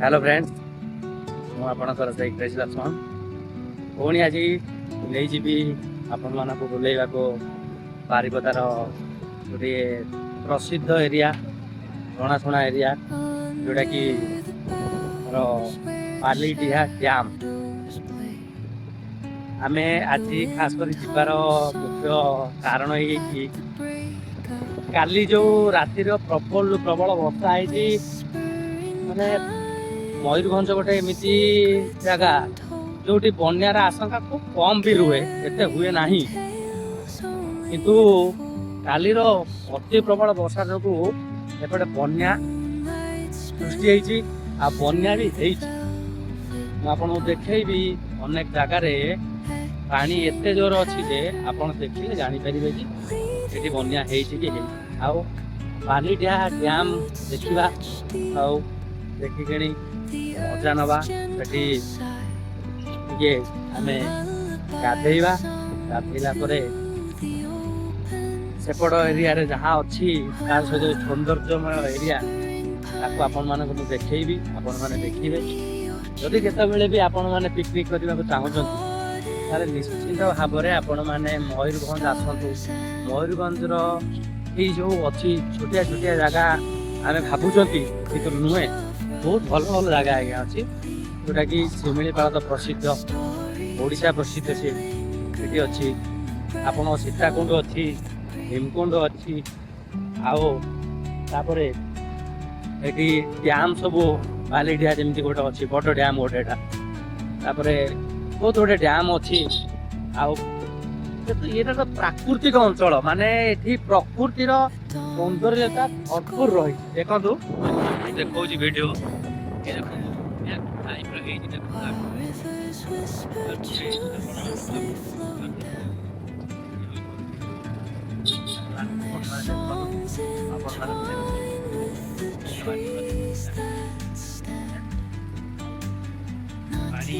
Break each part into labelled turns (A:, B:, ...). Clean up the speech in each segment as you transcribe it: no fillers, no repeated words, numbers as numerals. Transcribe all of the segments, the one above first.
A: Hello friends, ମୁଁ ଆପଣଙ୍କର ସେଇ କ୍ରେଜି ଲକ୍ଷ୍ମଣ। ପୁଣି ଆଜି ନେଇଯିବି ଆପଣମାନଙ୍କୁ ବୁଲେଇବାକୁ ବାରିପଦାର ଗୋଟିଏ ପ୍ରସିଦ୍ଧ ଏରିଆ, ଜଣାଶୁଣା ଏରିଆ, ଯେଉଁଟାକି ଆମର ବାଲିଡିହା ଡ୍ୟାମ୍। ଆମେ ଆଜି ଖାସ କରି ଯିବାର ମୁଖ୍ୟ କାରଣ ଏଇ କାଲି ଯେଉଁ ରାତିର ପ୍ରବଳରୁ ପ୍ରବଳ ବର୍ଷା ହେଇଛି। ମାନେ ମୟୂରଭଞ୍ଜ ଗୋଟେ ଏମିତି ଜାଗା ଯୋଉଠି ବନ୍ୟାର ଆଶଙ୍କା ଖୁବ୍ କମ୍ ବି ରୁହେ, ଏତେ ହୁଏ ନାହିଁ। କିନ୍ତୁ କାଲିର ଅତି ପ୍ରବଳ ବର୍ଷା ଯୋଗୁଁ ଏପଟେ ବନ୍ୟା ସୃଷ୍ଟି ହେଇଛି ଆଉ ବନ୍ୟା ବି ହେଇଛି। ମୁଁ ଆପଣଙ୍କୁ ଦେଖେଇବି, ଅନେକ ଜାଗାରେ ପାଣି ଏତେ ଜୋର ଅଛି ଯେ ଆପଣ ଦେଖିଲେ ଜାଣିପାରିବେ କି ଏଠି ବନ୍ୟା ହେଇଛି କି ହେଇନି। ଆଉ ବାଲିଡିହା ଡ୍ୟାମ୍ ଦେଖିବା ଆଉ ଦେଖିକିଣି ମଜା ନେବା। ସେଠି ଟିକେ ଆମେ ଗାଧେଇବା। ଗାଧେଇଲା ପରେ ସେପଟ ଏରିଆରେ ଯାହା ଅଛି, ତା ସହିତ ସୌନ୍ଦର୍ଯ୍ୟମୟ ଏରିଆ, ତାକୁ ଆପଣମାନଙ୍କୁ ମୁଁ ଦେଖେଇବି, ଆପଣମାନେ ଦେଖିବେ। ଯଦି କେତେବେଳେ ବି ଆପଣମାନେ ପିକନିକ୍ କରିବାକୁ ଚାହୁଁଛନ୍ତି, ତାହେଲେ ନିଶ୍ଚିନ୍ତ ଭାବରେ ଆପଣମାନେ ମୟୂରଭଞ୍ଜ ଆସନ୍ତୁ। ମୟୂରଭଞ୍ଜର ଏଇ ଯେଉଁ ଅଛି ଛୋଟିଆ ଛୋଟିଆ ଜାଗା ଆମେ ଭାବୁଛନ୍ତି, କିନ୍ତୁ ନୁହେଁ, ବହୁତ ଭଲ ଭଲ ଜାଗା ଆଜ୍ଞା ଅଛି। ଯେଉଁଟାକି ଶିମିଳିପାଳ ତ ପ୍ରସିଦ୍ଧ, ଓଡ଼ିଶା ପ୍ରସିଦ୍ଧ ସିଏ ସେଠି ଅଛି। ଆପଣ ସୀତାକୁଣ୍ଡ ଅଛି, ଭୀମକୁଣ୍ଡ ଅଛି, ଆଉ ତାପରେ ଏଠି ଡ୍ୟାମ୍ ସବୁ, ବାଲିଡିହା ଯେମିତି ଗୋଟେ ଅଛି, ବଡ଼ ଡ୍ୟାମ୍ ଗୋଟେ ଏଇଟା। ତାପରେ ବହୁତ ଗୋଟେ ଡ୍ୟାମ୍ ଅଛି। ଆଉ ଏଇଟା ତ ପ୍ରାକୃତିକ ଅଞ୍ଚଳ, ମାନେ ଏଠି ପ୍ରକୃତିର ସୌନ୍ଦର୍ଯ୍ୟତା ଭରପୁର ରହିଛି। ଦେଖନ୍ତୁ, ଦେଖଉଛି ଭିଡ଼ିଓ, ଏ ଦେଖନ୍ତୁ, ଟାଇପ୍ର ହେଇଛି, ଦେଖନ୍ତୁ। ଆପଣମାନେ ପାଣି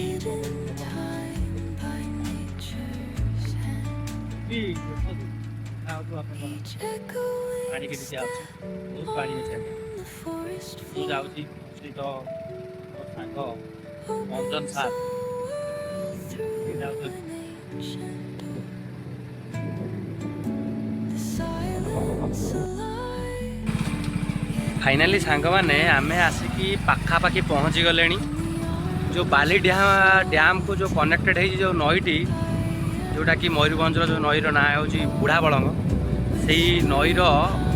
A: ବି ଦେଖନ୍ତୁ, ଦେଖାଯାଉଥିବ ଆପଣମାନଙ୍କୁ ପାଣି କେମିତି ଅଛି। ବହୁତ ପାଣି ଅଛି ଆଜ୍ଞା। ମୁଁ ଯାଉଛି ସହିତ ମୋ ସାଙ୍ଗ ରଞ୍ଜନ ସାର୍ ସିଏ ଯାଉଛନ୍ତି। ଫାଇନାଲି ସାଙ୍ଗମାନେ, ଆମେ ଆସିକି ପାଖାପାଖି ପହଞ୍ଚି ଗଲେଣି। ଯେଉଁ ବାଲିଡିହା ଡ୍ୟାମ୍କୁ ଯେଉଁ କନେକ୍ଟେଡ଼ ହେଇଛି ଯେଉଁ ନଈଟି, ଯେଉଁଟାକି ମୟୂରଭଞ୍ଜର ଯେଉଁ ନଈର ନାଁ ହେଉଛି ବୁଢ଼ାବଳଙ୍ଗ, ସେଇ ନଈର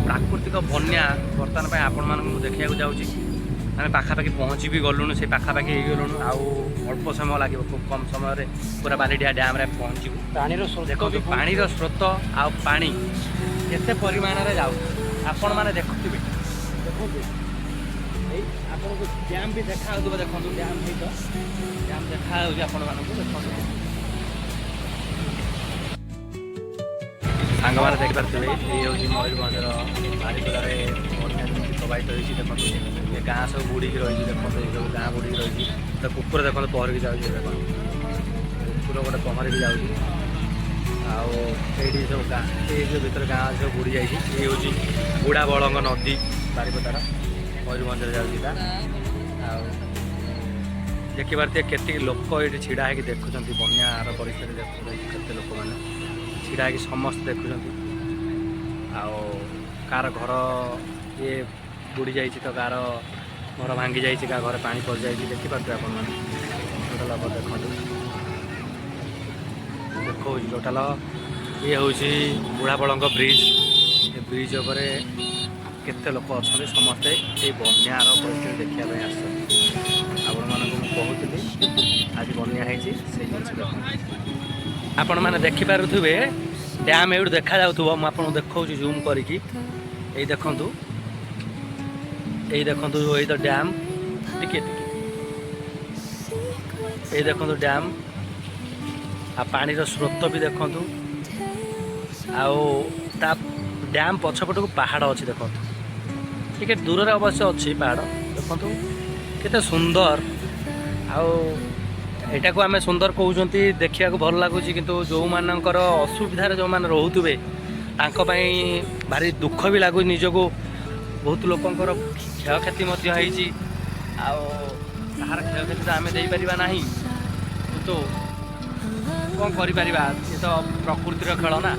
A: ପ୍ରାକୃତିକ ବନ୍ୟା ବର୍ତ୍ତମାନ ପାଇଁ ଆପଣମାନଙ୍କୁ ମୁଁ ଦେଖିବାକୁ ଯାଉଛି। ଆମେ ପାଖାପାଖି ପହଞ୍ଚି ବି ଗଲୁଣୁ, ସେଇ ପାଖାପାଖି ହେଇଗଲୁଣୁ। ଆଉ ଅଳ୍ପ ସମୟ ଲାଗିବ, ଖୁବ୍ କମ୍ ସମୟରେ ପୁରା ବାଲିଡିହା ଡ୍ୟାମ୍ରେ ଆମେ ପହଞ୍ଚିବୁ।
B: ପାଣିର ସ୍ରୋତ
A: ଦେଖନ୍ତୁ
B: ବି ବହୁତ।
A: ପାଣିର ସ୍ରୋତ ଆଉ ପାଣି କେତେ ପରିମାଣରେ ଯାଉଛି, ଆପଣମାନେ ଦେଖୁଥିବେ। ଦେଖନ୍ତୁ, ଏଇ ଆପଣଙ୍କୁ ଡ୍ୟାମ୍ ବି ଦେଖାଯାଉଥିବ। ଦେଖନ୍ତୁ, ଡ୍ୟାମ୍ ହେଇତ ଡ୍ୟାମ୍ ଦେଖାଯାଉଛି ଆପଣମାନଙ୍କୁ। ଦେଖନ୍ତୁ ସାଙ୍ଗମାନେ, ଦେଖିପାରୁଥିବେ, ଏଇ ହେଉଛି ମୟୂରଭଞ୍ଜର ବାରିପଦାରେ ବନ୍ୟା ଯେମିତି ପ୍ରବାହିତ ହେଇଛି। ଦେଖନ୍ତୁ, ଏ ଗାଁ ସବୁ ବୁଡ଼ିକି ରହିଛି। ଦେଖନ୍ତୁ, ଏଇ ସବୁ ଗାଁ ବୁଡ଼ିକି ରହିଛି। ତ କୁକୁର ଦେଖନ୍ତୁ, ପହଁରିକି ଯାଉଛି। ଦେଖନ୍ତୁ, କୁକୁର ଗୋଟେ ପହଁରିକି ଯାଉଛି। ଆଉ ଏଇଠି ସବୁ ଗାଁ, ଏଇ ଯେଉଁ ଭିତରେ ଗାଁ ସବୁ ବୁଡ଼ି ଯାଇଛି। ଏଇ ହେଉଛି ବୁଢ଼ାବଳଙ୍ଗ ନଦୀ, ବାରିପଦାର ମୟୂରଭଞ୍ଜରେ ଯାଉଛି ଏଇଟା। ଆଉ ଦେଖିପାରୁଥିବେ କେତିକି ଲୋକ ଏଇଠି ଛିଡ଼ା ହେଇକି ଦେଖୁଛନ୍ତି। ବନ୍ୟାର ପରିସ୍ଥିତି ଦେଖୁଛନ୍ତି, କେତେ ଲୋକମାନେ ଛିଡ଼ା ହେଇକି ସମସ୍ତେ ଦେଖୁଛନ୍ତି। ଆଉ କାହାର ଘର ଇଏ ବୁଡ଼ି ଯାଇଛି ତ କାହାର ଘର ଭାଙ୍ଗି ଯାଇଛି, କାହା ଘରେ ପାଣି ପଶିଯାଇଛି। ଦେଖିପାରୁଥିବେ ଆପଣମାନେ ଟୋଟାଲ ଆପଣ। ଦେଖନ୍ତୁ, ଦେଖାଉଛି ଟୋଟାଲ। ଇଏ ହେଉଛି ବୁଢ଼ାବଳଙ୍ଗ ବ୍ରିଜ୍। ଏ ବ୍ରିଜ୍ ଉପରେ କେତେ ଲୋକ ଅଛନ୍ତି, ସମସ୍ତେ ଏଇ ବନ୍ୟାର ପରିସ୍ଥିତି ଦେଖିବା ପାଇଁ ଆସିଛନ୍ତି। ଆପଣମାନଙ୍କୁ ମୁଁ କହୁଥିଲି ଆଜି ବନ୍ୟା ହେଇଛି, ସେଇ ଜିନିଷ ଦେଖନ୍ତୁ। ଆପଣମାନେ ଦେଖିପାରୁଥିବେ, ଡ୍ୟାମ୍ ଏଇଠୁ ଦେଖାଯାଉଥିବ। ମୁଁ ଆପଣଙ୍କୁ ଦେଖାଉଛି ଜୁମ୍ କରିକି। ଏଇ ଦେଖନ୍ତୁ, ଏଇ ଦେଖନ୍ତୁ, ଏଇ ତ ଡ୍ୟାମ୍। ଟିକେ ଟିକେ, ଏଇ ଦେଖନ୍ତୁ ଡ୍ୟାମ୍ ଆଉ ପାଣିର ସ୍ରୋତ ବି ଦେଖନ୍ତୁ। ଆଉ ତା ଡ୍ୟାମ୍ ପଛପଟକୁ ପାହାଡ଼ ଅଛି, ଦେଖନ୍ତୁ। ଟିକେ ଦୂରରେ ଅବଶ୍ୟ ଅଛି ପାହାଡ଼। ଦେଖନ୍ତୁ କେତେ ସୁନ୍ଦର। ଆଉ ଏଇଟାକୁ ଆମେ ସୁନ୍ଦର କହୁଛନ୍ତି, ଦେଖିବାକୁ ଭଲ ଲାଗୁଛି, କିନ୍ତୁ ଯେଉଁମାନଙ୍କର ଅସୁବିଧାରେ ଯେଉଁମାନେ ରହୁଥିବେ, ତାଙ୍କ ପାଇଁ ଭାରି ଦୁଃଖ ବି ଲାଗୁଛି ନିଜକୁ। ବହୁତ ଲୋକଙ୍କର କ୍ଷୟକ୍ଷତି ମଧ୍ୟ ହେଇଛି। ଆଉ ତାହାର କ୍ଷୟକ୍ଷତି ତ ଆମେ ଦେଇପାରିବା ନାହିଁ, କିନ୍ତୁ କ'ଣ କରିପାରିବା? ଏ ତ ପ୍ରକୃତିର ଖେଳ ନା।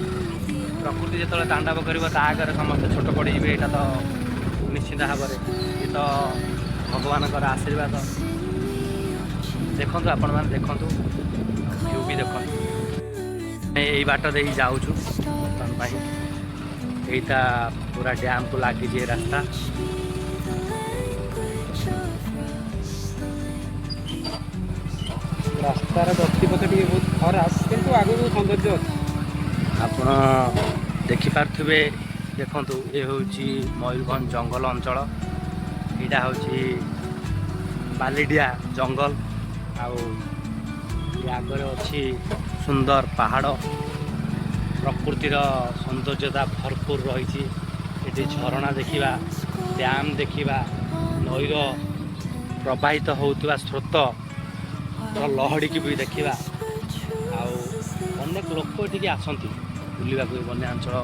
A: ପ୍ରକୃତି ଯେତେବେଳେ ତାଣ୍ଡବ କରିବ, ତା ଆଗରେ ସମସ୍ତେ ଛୋଟ ପଡ଼ିଯିବେ। ଏଇଟା ତ ନିଶ୍ଚିତ ଭାବରେ ଏ ତ ଭଗବାନଙ୍କର ଆଶୀର୍ବାଦ। ଦେଖନ୍ତୁ, ଆପଣମାନେ ଦେଖନ୍ତୁ, ଭିଉ ବି ଦେଖନ୍ତୁ। ଆମେ ଏଇ ବାଟ ଦେଇ ଯାଉଛୁ ବର୍ତ୍ତମାନ ପାଇଁ। ଏଇଟା ପୁରା ଡ୍ୟାମ୍କୁ ଲାଗିଛି ଏ ରାସ୍ତା।
B: ରାସ୍ତାର ଗତିପଥ ଟିକେ ବହୁତ ଖରାପ, କିନ୍ତୁ ଆଗକୁ ସୌନ୍ଦର୍ଯ୍ୟ ଅଛି।
A: ଆପଣ ଦେଖିପାରୁଥିବେ, ଦେଖନ୍ତୁ, ଏ ହେଉଛି ମୟୂରଭଞ୍ଜ ଜଙ୍ଗଲ ଅଞ୍ଚଳ। ଏଇଟା ହେଉଛି ବାଲିଡିଆ ଜଙ୍ଗଲ। ଆଉ ଏ ଆଗରେ ଅଛି ସୁନ୍ଦର ପାହାଡ଼। ପ୍ରକୃତିର ସୌନ୍ଦର୍ଯ୍ୟତା ଭରପୁର ରହିଛି ଏଠି। ଝରଣା ଦେଖିବା, ଡ୍ୟାମ୍ ଦେଖିବା, ନଈର ପ୍ରବାହିତ ହେଉଥିବା ସ୍ରୋତ ଲହଡ଼ିକି ବି ଦେଖିବା। ଆଉ ଅନେକ ଲୋକ ଏଠିକି ଆସନ୍ତି ବୁଲିବାକୁ ଏ ବନ୍ୟା ଅଞ୍ଚଳ।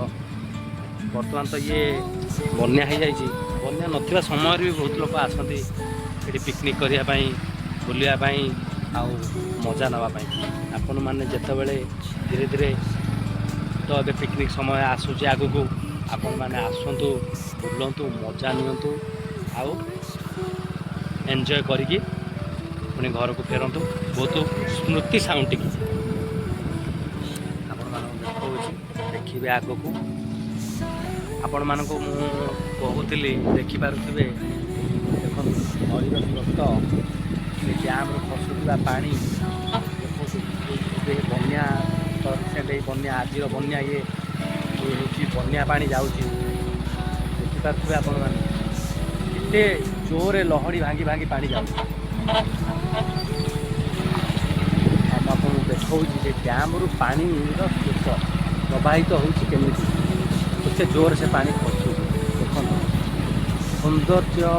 A: ବର୍ତ୍ତମାନ ତ ଇଏ ବନ୍ୟା ହେଇଯାଇଛି। ବନ୍ୟା ନଥିବା ସମୟରେ ବି ବହୁତ ଲୋକ ଆସନ୍ତି ଏଠି ପିକନିକ୍ କରିବା ପାଇଁ, ବୁଲିବା ପାଇଁ ଆଉ ମଜା ନେବା ପାଇଁ। ଆପଣମାନେ ଯେତେବେଳେ ଧୀରେ ଧୀରେ ତ ଏବେ ପିକନିକ୍ ସମୟ ଆସୁଛି ଆଗକୁ, ଆପଣମାନେ ଆସନ୍ତୁ, ବୁଲନ୍ତୁ, ମଜା ନିଅନ୍ତୁ ଆଉ ଏନ୍ଜୟ କରିକି ପୁଣି ଘରକୁ ଫେରନ୍ତୁ। ବହୁତ ସ୍ମୃତି ସାଉଣ୍ଡିକି ଆପଣମାନଙ୍କୁ ଦେଖାଉଛି, ଦେଖିବେ ଆଗକୁ। ଆପଣମାନଙ୍କୁ ମୁଁ କହୁଥିଲି, ଦେଖିପାରୁଥିବେ, ଦେଖନ୍ତୁ ନଈର ସ୍ରୋତ, ସେ ଡ୍ୟାମ୍ରୁ ଖସୁଥିବା ପାଣି ଦେଖନ୍ତୁ। ଏବେ ବନ୍ୟା ତ ରିସେଣ୍ଟ ଏଇ ବନ୍ୟା, ଆଜିର ବନ୍ୟା ଇଏ। ଇଏ ହେଉଛି ବନ୍ୟା ପାଣି ଯାଉଛି। ଦେଖିପାରୁଥିବେ ଆପଣମାନେ, କେତେ ଜୋରରେ ଲହଡ଼ି ଭାଙ୍ଗି ଭାଙ୍ଗି ପାଣି ଯାଉଛି। ଆଉ ମୁଁ ଆପଣଙ୍କୁ ଦେଖାଉଛି ଯେ ଡ୍ୟାମ୍ରୁ ପାଣିର ସ୍ରୋତ ପ୍ରବାହିତ ହେଉଛି କେମିତି, କେତେ ଜୋରରେ ସେ ପାଣି ଖସୁଛି। ଦେଖନ୍ତୁ, ସୌନ୍ଦର୍ଯ୍ୟ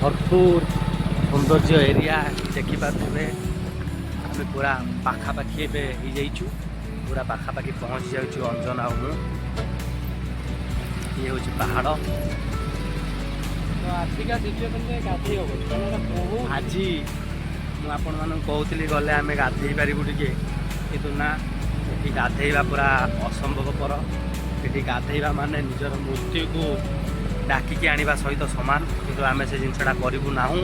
A: ଭରପୁର ସୌନ୍ଦର୍ଯ୍ୟ ଏରିଆ ଦେଖିପାରୁଥିବେ। ଆମେ ପୁରା ପାଖାପାଖି ଏବେ ହେଇଯାଇଛୁ, ପୁରା ପାଖାପାଖି ପହଞ୍ଚି ଯାଉଛୁ ଅଞ୍ଜନ ଆଉ ମୁଁ। ଇଏ ହେଉଛି ପାହାଡ଼।
B: ତ ଆଜିକା ସିଚୁଏସନରେ ଗାଧେଇ ହବନି, କାରଣ ଏଟା ବହୁତ
A: ଆଜି ମୁଁ ଆପଣମାନଙ୍କୁ କହୁଥିଲି, ଗଲେ ଆମେ ଗାଧେଇ ପାରିବୁ ଟିକେ, କିନ୍ତୁ ନା, ଏଠି ଗାଧେଇବା ପୁରା ଅସମ୍ଭବପର। ଏଠି ଗାଧେଇବା ମାନେ ନିଜର ମୃତ୍ୟୁକୁ ଡାକିକି ଆଣିବା ସହିତ ସମାନ। କିନ୍ତୁ ଆମେ ସେ ଜିନିଷଟା କରିବୁ ନାହୁଁ।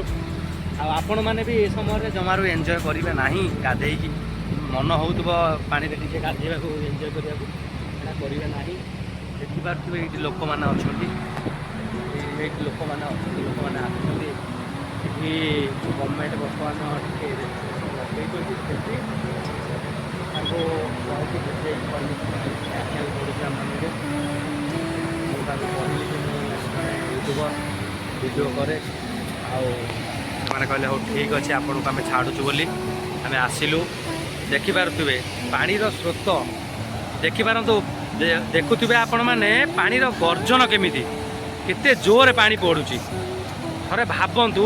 A: ଆଉ ଆପଣମାନେ ବି ଏ ସମୟରେ ଜମାରୁ ଏନ୍ଜୟ କରିବେ ନାହିଁ ଗାଧେଇକି। ମନ ହେଉଥିବ ପାଣିରେ ଟିକେ ଗାଧେଇବାକୁ, ଏନ୍ଜୟ କରିବାକୁ, ସେଇଟା କରିବେ ନାହିଁ। ଦେଖିପାରୁଥିବେ, ଏଇଠି ଲୋକମାନେ ଅଛନ୍ତି। ଏଇଠି ଲୋକମାନେ ଅଛନ୍ତି, ଲୋକମାନେ ଆସୁଛନ୍ତି ଏଠି। ଗଭର୍ଣ୍ଣମେଣ୍ଟ ବର୍ତ୍ତମାନ ଟିକେ ରେଷ୍ଟ୍ରିକ୍ସନ୍ ଲଗେଇଛନ୍ତି। ସେଠି ତାଙ୍କୁ କହିକି ବୁଝେଇକି ପରମିସନ୍ ଆସିବାକୁ ପଡ଼ୁଛି ଆମମାନଙ୍କୁ। ମୁଁ ତାଙ୍କୁ କହିଲି ଯେ ମୁଁ ଜଣେ ୟୁଟ୍ୟୁବର, ଭିଡ଼ିଓ କରେ। ଆଉ ସେମାନେ କହିଲେ, ହଉ ଠିକ୍ ଅଛି, ଆପଣଙ୍କୁ ଆମେ ଛାଡ଼ୁଛୁ ବୋଲି। ଆମେ ଆସିଲୁ। ଦେଖିପାରୁଥିବେ ପାଣିର ସ୍ରୋତ, ଦେଖିପାରନ୍ତୁ, ଦେଖୁଥିବେ ଆପଣମାନେ ପାଣିର ଗର୍ଜନ କେମିତି, କେତେ ଜୋରରେ ପାଣି ପଡ଼ୁଛି। ଥରେ ଭାବନ୍ତୁ,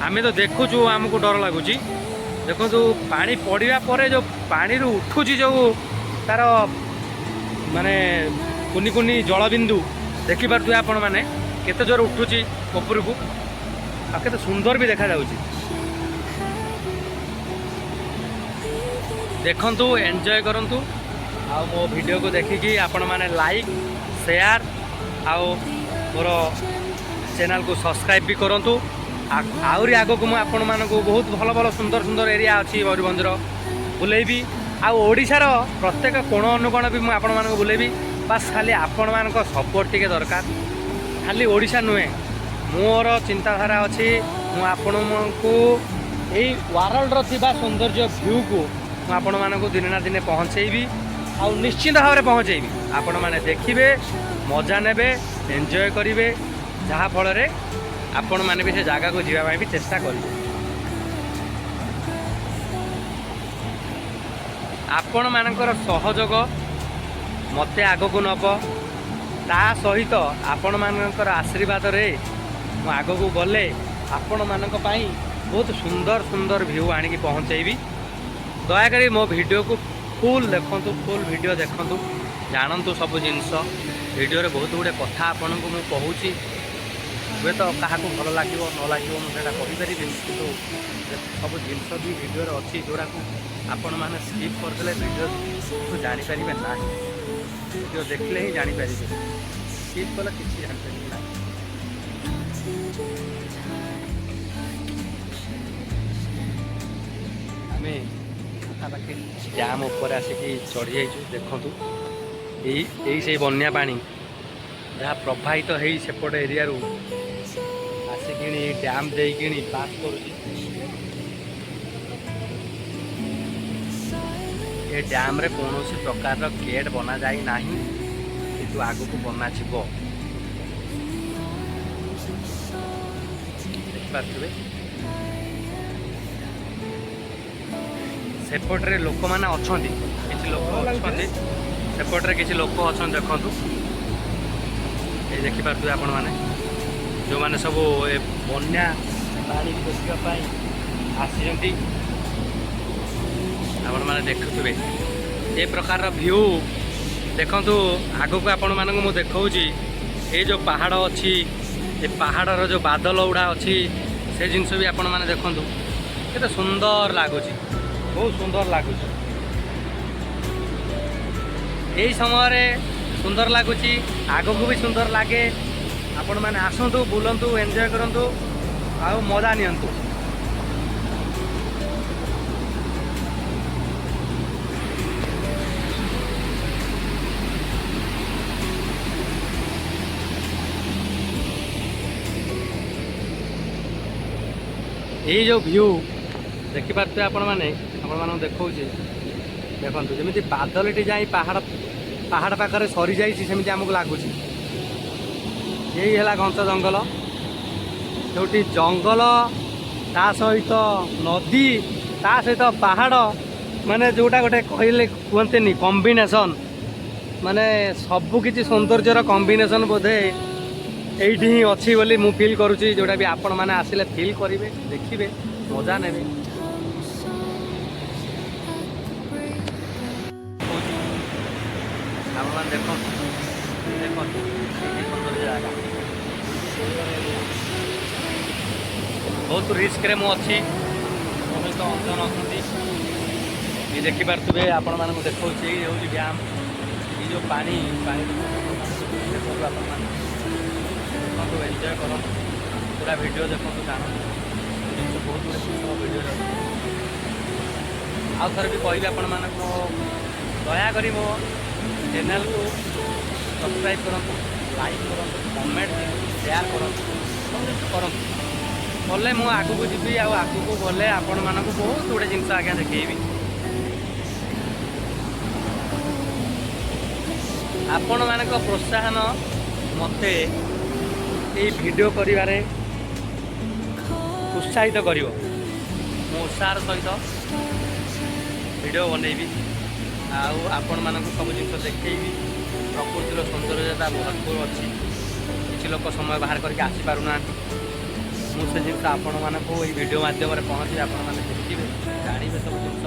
A: ଆମେ ତ ଦେଖୁଛୁ, ଆମକୁ ଡର ଲାଗୁଛି। ଦେଖନ୍ତୁ, ପାଣି ପଡ଼ିବା ପରେ ଯେଉଁ ପାଣିରୁ ଉଠୁଛି ଯେଉଁ ତାର ମାନେ କୁନି କୁନି ଜଳବିନ୍ଦୁ, ଦେଖିପାରୁଥିବେ ଆପଣମାନେ କେତେ ଜୋର ଉଠୁଛି ଉପରକୁ ଆଉ କେତେ ସୁନ୍ଦର ବି ଦେଖାଯାଉଛି। ଦେଖନ୍ତୁ, ଏନ୍ଜୟ କରନ୍ତୁ। ଆଉ ମୋ ଭିଡ଼ିଓକୁ ଦେଖିକି ଆପଣମାନେ ଲାଇକ୍, ସେୟାର ଆଉ ମୋର ଚ୍ୟାନେଲକୁ ସବସ୍କ୍ରାଇବ୍ ବି କରନ୍ତୁ। ଆହୁରି ଆଗକୁ ମୁଁ ଆପଣମାନଙ୍କୁ ବହୁତ ଭଲ ଭଲ ସୁନ୍ଦର ସୁନ୍ଦର ଏରିଆ ଅଛି ମୟୂରଭଞ୍ଜର ବୁଲେଇବି। ଆଉ ଓଡ଼ିଶାର ପ୍ରତ୍ୟେକ କୋଣ ଅନୁକୋଣ ବି ମୁଁ ଆପଣମାନଙ୍କୁ ବୁଲେଇବି। ବାସ୍, ଖାଲି ଆପଣମାନଙ୍କ ସପୋର୍ଟ ଟିକେ ଦରକାର। ଖାଲି ଓଡ଼ିଶା ନୁହେଁ, ମୋର ଚିନ୍ତାଧାରା ଅଛି, ମୁଁ ଆପଣଙ୍କୁ ଏଇ ୱାର୍ଲଡ଼ର ଥିବା ସୌନ୍ଦର୍ଯ୍ୟ ଭ୍ୟୁକୁ ମୁଁ ଆପଣମାନଙ୍କୁ ଦିନେ ନା ଦିନେ ପହଞ୍ଚେଇବି ଆଉ ନିଶ୍ଚିନ୍ତ ଭାବରେ ପହଞ୍ଚେଇବି। ଆପଣମାନେ ଦେଖିବେ, ମଜା ନେବେ, ଏନ୍ଜୟ କରିବେ, ଯାହାଫଳରେ ଆପଣମାନେ ବି ସେ ଜାଗାକୁ ଯିବା ପାଇଁ ବି ଚେଷ୍ଟା କରିବେ। ଆପଣମାନଙ୍କର ସହଯୋଗ ମୋତେ ଆଗକୁ ନେବ। ତା ସହିତ ଆପଣମାନଙ୍କର ଆଶୀର୍ବାଦରେ ମୁଁ ଆଗକୁ ଗଲେ ଆପଣମାନଙ୍କ ପାଇଁ ବହୁତ ସୁନ୍ଦର ସୁନ୍ଦର ଭ୍ୟୁ ଆଣିକି ପହଞ୍ଚେଇବି। ଦୟାକରି ମୋ ଭିଡ଼ିଓକୁ ଫୁଲ୍ ଦେଖନ୍ତୁ, ଫୁଲ୍ ଭିଡ଼ିଓ ଦେଖନ୍ତୁ, ଜାଣନ୍ତୁ ସବୁ ଜିନିଷ। ଭିଡ଼ିଓରେ ବହୁତ ଗୁଡ଼ିଏ କଥା ଆପଣଙ୍କୁ ମୁଁ କହୁଛି। ହୁଏତ କାହାକୁ ଭଲ ଲାଗିବ ନ ଲାଗିବ, ମୁଁ ସେଇଟା କହିପାରିବିନି। କିନ୍ତୁ ସବୁ ଜିନିଷ ବି ଭିଡ଼ିଓରେ ଅଛି, ଯେଉଁଟାକୁ ଆପଣମାନେ ସ୍କିପ୍ କରିଦେଲେ ଭିଡ଼ିଓକୁ ଜାଣିପାରିବେ ନାହିଁ। ଭିଡ଼ିଓ ଦେଖିଲେ ହିଁ ଜାଣିପାରିବେ, ସ୍କିପ୍ କଲେ କିଛି ଜାଣିପାରିବେ ନାହିଁ। ଆମେ ପାଖାପାଖି ଡ୍ୟାମ୍ ଉପରେ ଆସିକି ଚଢ଼ି ଯାଇଛୁ। ଦେଖନ୍ତୁ, ଏଇ ଏଇ ସେଇ ବନ୍ୟା ପାଣି ଯାହା ପ୍ରବାହିତ ହେଇ ସେପଟ ଏରିଆରୁ ଆସିକିଣି ଡ୍ୟାମ୍ ଦେଇକିଣି ପାସ୍ କରୁଛି। ଏ ଡ୍ୟାମ୍ରେ କୌଣସି ପ୍ରକାରର ଗେଟ୍ ବନାଯାଇ ନାହିଁ, କିନ୍ତୁ ଆଗକୁ ବନାଯିବ। ଦେଖିପାରୁଥିବେ, ସେପଟରେ ଲୋକମାନେ ଅଛନ୍ତି, କିଛି ଲୋକ ଅଛନ୍ତି ସେପଟରେ, କିଛି ଲୋକ ଅଛନ୍ତି। ଦେଖନ୍ତୁ, ଏଇ ଦେଖିପାରୁଥିବେ ଆପଣମାନେ, ଯେଉଁମାନେ ସବୁ ଏ ବନ୍ୟା ପାଣିକି ଦେଖିବା ପାଇଁ ଆସିଛନ୍ତି। ଆପଣମାନେ ଦେଖୁଥିବେ ଏ ପ୍ରକାରର ଭ୍ୟୁ। ଦେଖନ୍ତୁ, ଆଗକୁ ଆପଣମାନଙ୍କୁ ମୁଁ ଦେଖାଉଛି, ଏଇ ଯେଉଁ ପାହାଡ଼ ଅଛି, ଏ ପାହାଡ଼ର ଯେଉଁ ବାଦଲ ଗୁଡ଼ା ଅଛି, ସେ ଜିନିଷ ବି ଆପଣମାନେ ଦେଖନ୍ତୁ, କେତେ ସୁନ୍ଦର ଲାଗୁଛି, ବହୁତ ସୁନ୍ଦର ଲାଗୁଛି। ଏଇ ସମୟରେ ସୁନ୍ଦର ଲାଗୁଛି, ଆଗକୁ ବି ସୁନ୍ଦର ଲାଗେ। ଆପଣମାନେ ଆସନ୍ତୁ, ବୁଲନ୍ତୁ, ଏନ୍ଜୟ କରନ୍ତୁ ଆଉ ମଜା ନିଅନ୍ତୁ। ଏଇ ଯେଉଁ ଭ୍ୟୁ ଦେଖିପାରୁଥିବେ ଆପଣମାନେ, ଆପଣମାନଙ୍କୁ ଦେଖାଉଛି, ଦେଖନ୍ତୁ, ଯେମିତି ବାଦଲଟି ଯାଇ ପାହାଡ଼ ପାହାଡ଼ ପାଖରେ ସରିଯାଇଛି, ସେମିତି ଆମକୁ ଲାଗୁଛି। ଏଇ ହେଲା ଘଞ୍ଚ ଜଙ୍ଗଲ, ଯେଉଁଠି ଜଙ୍ଗଲ ତା ସହିତ ନଦୀ, ତା ସହିତ ପାହାଡ଼, ମାନେ ଯେଉଁଟା ଗୋଟେ କହିଲେ କୁହନ୍ତିନି କମ୍ବିନେସନ୍, ମାନେ ସବୁ କିଛି ସୌନ୍ଦର୍ଯ୍ୟର କମ୍ବିନେସନ୍ ବୋଧେ ଏଇଠି ହିଁ ଅଛି ବୋଲି ମୁଁ ଫିଲ୍ କରୁଛି। ଯେଉଁଟା ବି ଆପଣମାନେ ଆସିଲେ ଫିଲ୍ କରିବେ, ଦେଖିବେ, ମଜା ନେବେ। କହୁଛି, ଆପଣମାନେ ଦେଖନ୍ତୁ, ଦେଖନ୍ତୁ ଏଇ ସୌନ୍ଦର୍ଯ୍ୟ ଜାଗା। ବହୁତ ରିସ୍କରେ ମୁଁ ଅଛି। ମୋ ସହିତ ଅଞ୍ଜନ ଅଛନ୍ତି। ଇଏ ଦେଖିପାରୁଥିବେ, ଆପଣମାନଙ୍କୁ ଦେଖାଉଛି, ଏଇ ହେଉଛି ଡ୍ୟାମ୍। ଏଇ ଯେଉଁ ପାଣି ପାଣି ଦେଖନ୍ତୁ, ଆପଣମାନେ ଦେଖନ୍ତୁ, ଏନ୍ଜୟ କରନ୍ତୁ, ପୁରା ଭିଡ଼ିଓ ଦେଖନ୍ତୁ, ଜାଣନ୍ତୁ ଜିନିଷ। ବହୁତ ଗୁଡ଼ିଏ ଜିନିଷ ମୋ ଭିଡ଼ିଓରେ ଅଛି। ଆଉ ଥରେ ବି କହିବି ଆପଣମାନଙ୍କୁ, ଦୟାକରି ମୋ ଚ୍ୟାନେଲକୁ ସବସ୍କ୍ରାଇବ୍ କରନ୍ତୁ, ଲାଇକ୍ କରନ୍ତୁ, କମେଣ୍ଟ ଦିଅନ୍ତୁ, ସେୟାର କରନ୍ତୁ, ସବୁ ଜିନିଷ କରନ୍ତୁ। କଲେ ମୁଁ ଆଗକୁ ଯିବି, ଆଉ ଆଗକୁ ଗଲେ ଆପଣମାନଙ୍କୁ ବହୁତ ଗୁଡ଼ିଏ ଜିନିଷ ଆଜ୍ଞା ଦେଖେଇବି। ଆପଣମାନଙ୍କ ପ୍ରୋତ୍ସାହନ ମୋତେ ଏଇ ଭିଡ଼ିଓ କରିବାରେ ଉତ୍ସାହିତ କରିବ। ମୁଁ ଉତ୍ସାହର ସହିତ ଭିଡ଼ିଓ ବନେଇବି ଆଉ ଆପଣମାନଙ୍କୁ ସବୁ ଜିନିଷ ଦେଖେଇବି। ପ୍ରକୃତିର ସୌନ୍ଦର୍ଯ୍ୟତା ଭରପୁର ଅଛି। କିଛି ଲୋକ ସମୟ ବାହାର କରିକି ଆସିପାରୁନାହାନ୍ତି। ମୁଁ ସେ ଜିନିଷ ଆପଣମାନଙ୍କୁ ଏଇ ଭିଡ଼ିଓ ମାଧ୍ୟମରେ ପହଞ୍ଚିବି। ଆପଣମାନେ ଦେଖିବେ, ଜାଣିବେ ସବୁ ଜିନିଷ।